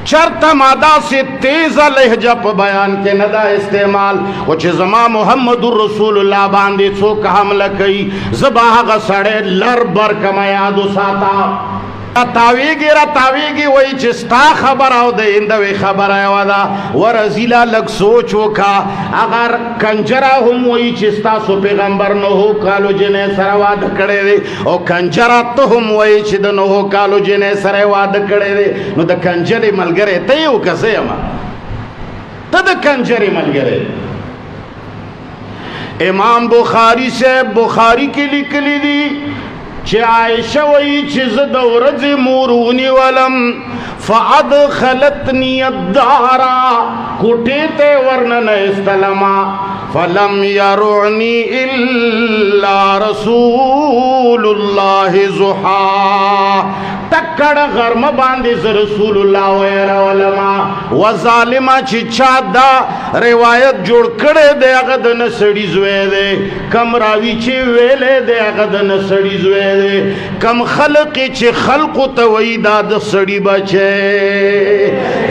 چرته ما داسې تیزه لهجه په بیان کې نه ده استعمال، خو چې زما محمد رسول الله باندې څوک حمله کوي زه به هغه سړی لر بر کمه یاد وساته. تاویږي را تاویږي وایي چې ستا خبره او د هندوې خبره یوه ده. ورزیله لږ سوچ وکړه، اگر کنجره هم وایي چې ستاسو پیغمبر نهو کالو جنۍ سره واده کړی دی، او کنجره ته هم وایي چې د نهو کالو جنۍ سره واده کړی دی، نو د کنجرې ملګری ته یې وکړه، زه یم ته د کنجرې ملګری. امام بخاری صاحب بخاری کې لیکلی دي چې عائشه وایي چې زه د ورځې مور ونیولم، فادخلتني الدار، کوټې ته ورننه ایستلمه، فلم يرعني الا رسول الله ضحا، تکړه غرمه باندې زه رسول الله ویرولمه. و ظالمه چې چا دا روایت جوړ کړی دی هغه د نه سړي زوی دی، کم راوي چې ویلی دی هغه د نه سړي زوی دی، کم خلق چې خلقو ته وایي دا د سړي بچی.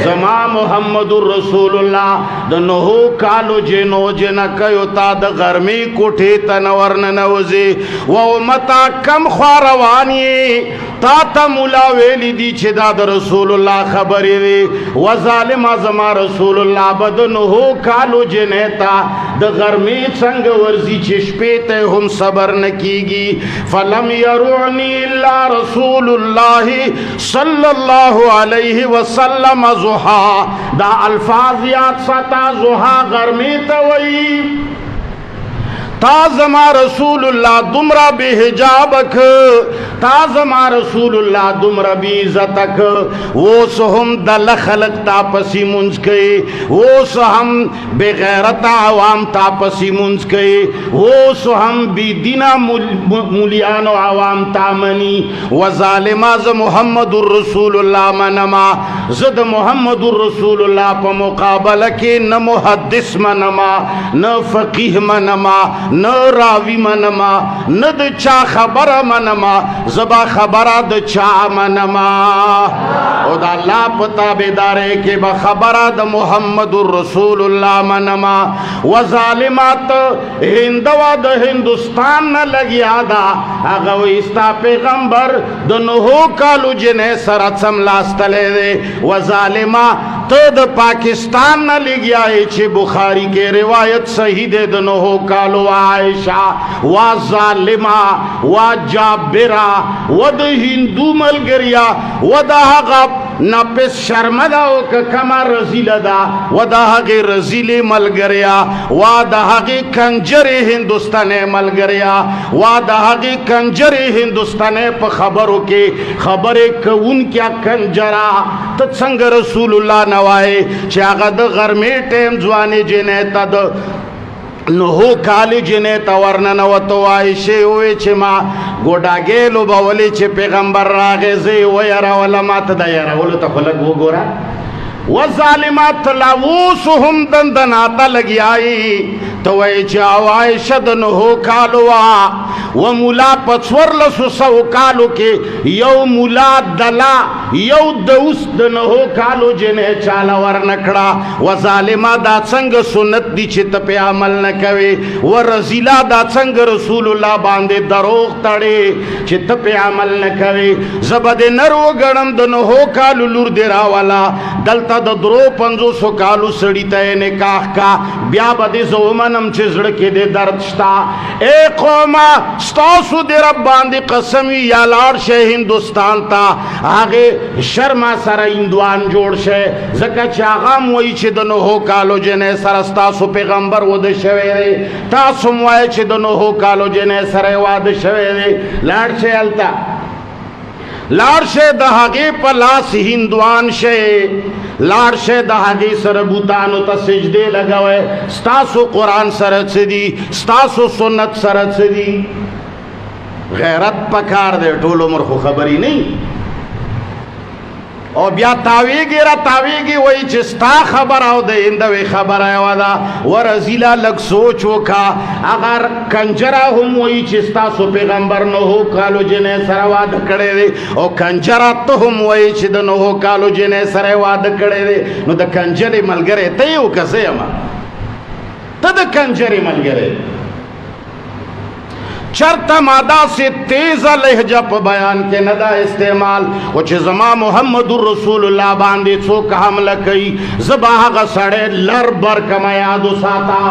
زما محمد رسول الله د نهو کالو جنو جنکیو تا د غرمې کوټې ته نه ورننوځي. و امتا کم خوا روان یې، تا ته مولا ویلی دي چې دا د رسول الله خبرې دي. و ظالمه زما رسول الله به د نهو کالو جنۍ ته د غرمې څنګه ورځي چې شپې ته هم صبر نه کیږي. فلم يرعني الا رسول الله صلی الله علیه وسلم ضحا. دا الفاظ یاد ساته، ضحا غرمې ته وایي. تا زما رسول الله دمرا بے حجاب ک، تا زما رسول الله دمرا بے عزت ک، اوس هم دل خلق تا پسی منځ کوي، اوس هم بے غیرت عوام تا پسی منځ کوي، اوس هم بے دینه مولیان او عوام تا مني. و ظالما ز محمد رسول الله منما، زه د محمد رسول الله په مقابله کې نه محدث منما، نه فقیه منما، نه راوی منما، نه د چا خبره منما، زبا خبره د چا منما. او د الله په تابعدارۍ کې به خبره د محمد رسول الله منما. و ظالمات هندوا د هندوستان نه لګیا ده، هغه وایي ستا پیغمبر د نهو کالو جنۍ سره څملاستلی دی. و ظالما ته د پاکستان نه لګیا یې چې بخاری کې روایت صحیح دی د نهو کالو عائشہ. وا ظالما، وا جابرا، و د هندو ملګریا، و د هغه نفس شرمه ده او که کمه رزیله ده، و د هغې رزیلې ملګریا، وا د هغې کنجرې هندوستانۍ ملګریا، وا د هغې کنجرې هندوستانۍ په خبرو کې خبرې کوونکیا کنجرا، ته څنګه رسول الله نه وایې چې هغه د غرمې ټایم ځوانې جنۍ ته د نهو کالي جنۍ ته ورننوتو. عایشې وویل چې ما ګوډاګی لوبولې چې پیغمبر راغی، زه یې ویرولم. ما ته د یرولو ته خو لږ وګوره. و ظالمات لا اوس هم دندناته لګیا یې، ته وایې چې او عایشه د نهو کالو وه، و مولا په څوارلسو سوو کالو کې یو مولا دلا یو د اوس د نهو کالو جنۍ چاله ورنه کړه. و ظالمه دا څنګه سنت دي چې ته پې عمل نه کوې؟ و رزیله دا څنګه رسول الله باندې دروغ تړې چې ته پې عمل نه کوې؟ زه به دې نر وګڼم، د نهو کالو لور دې راوله، دلته د درو پنځوسو کالو سړي ته یې نکاح کا، بیا به دې زه ومنم چې زړه کې دې درد شته. ای قومه ستاسو دې رب باندې قسم وي، یا لاړ شئ هندوستان ته، هغې شرما سره هندوان جوړ شئ، ځکه چې هغه هم وایي چې د نهو کالو جنۍ سره ستاسو پیغمبر واده شوی دی، تاسو هم وایئ چې د نهو کالو جنۍ سره یې واده شوی دی. لاړ شئ هلته، لاړ شئ د هغې په لاس هندوان شئ، لاړ شئ د هغې سره بوتانو ته سجدې لګوئ. ستاسو قرآن سره څه دي؟ ستاسو سنت سره څه دي؟ غیرت پکار دی، ټول عمر خو خبرې نه. او بیا تاویږي را تاویږي، وایي چې ستا خبره او د هندوې خبره یوه ده. ورزیله لږ سوچ وکړه، اگر کنجره هم وایي چې ستاسو پیغمبر 9 کالو جنې سره واده کړی دی، او کنجره ته هم وایي چې د 9 کالو جنې سره واده کړی دی، نو د کنجرې ملګری ته یې وکړه، زه یم، ته د کنجرې ملګری. چرته ما داسې تیزه لهجه په بیان کې نه ده استعمال، خو چې زما محمد رسول الله باندې څوک حمله کوي، زه به هغه سړی لر بر کمه یاد وساته،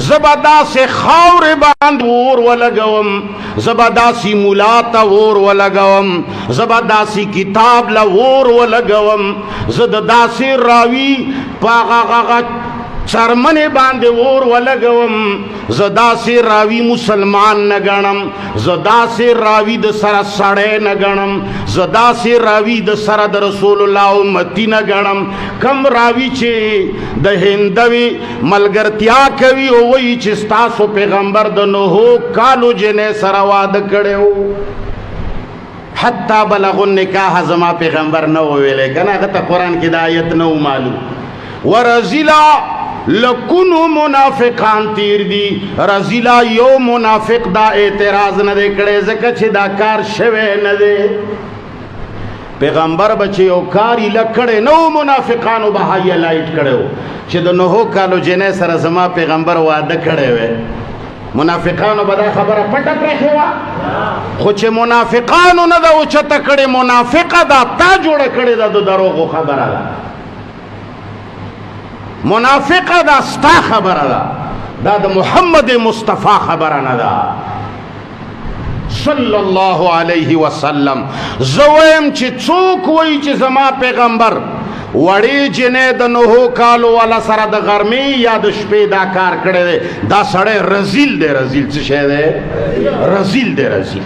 زه به داسې خاورې باندې اور ولګوم، زه به داسې ملا ته اور ولګوم، زه به داسې کتاب له اور ولګوم، زه د داسې راوي په هغه څرمنې باندې اور ولګوم، زه داسې راوي مسلمان نه ګڼم، زه داسې راوي د سره سړی نه ګڼم، زه داسې راوي د سره د رسول الله امتي نه ګڼم. کم راوي چې د هندوي ملګرتیا کوي او وایي چې ستاسو پیغمبر د 9 کالو جنې سره واده کړی و، حتی بلغ النکاح زما پیغمبر نه وویلی که نه، هغه ته قرآن کې دا آیت نه و معلوم. ورزیلا لکونو منافقان تیر دي، رزیلا یو منافق دا اعتراض نه دی کړی، ځکه چې دا کار شوی نه دی. پیغمبر به چې یو کار ایله کړی نه و، منافقانو به هایلایټ کړی و چې د 9 کالو جنې سره زما پیغمبر واده کړی وی. منافقانو به دا خبره پټه پرېښې وه، خو چې منافقانو نه ده اوچته کړې، منافقه دا تا جوړه کړې ده، د دروغو خبره ده، منافقه دا ستا خبره ده، دا د محمد مصطفی خبره نه ده صلی الله علیه وسلم. زه وایم چې څوک وایي چې زما پیغمبر وړې جنې د 9 کالو والا سره د غرمې یا د شپې دا کار کړی دی، دا سړی رزیل دی. رزیل څه شی دی؟ رزیل دی، رزیل.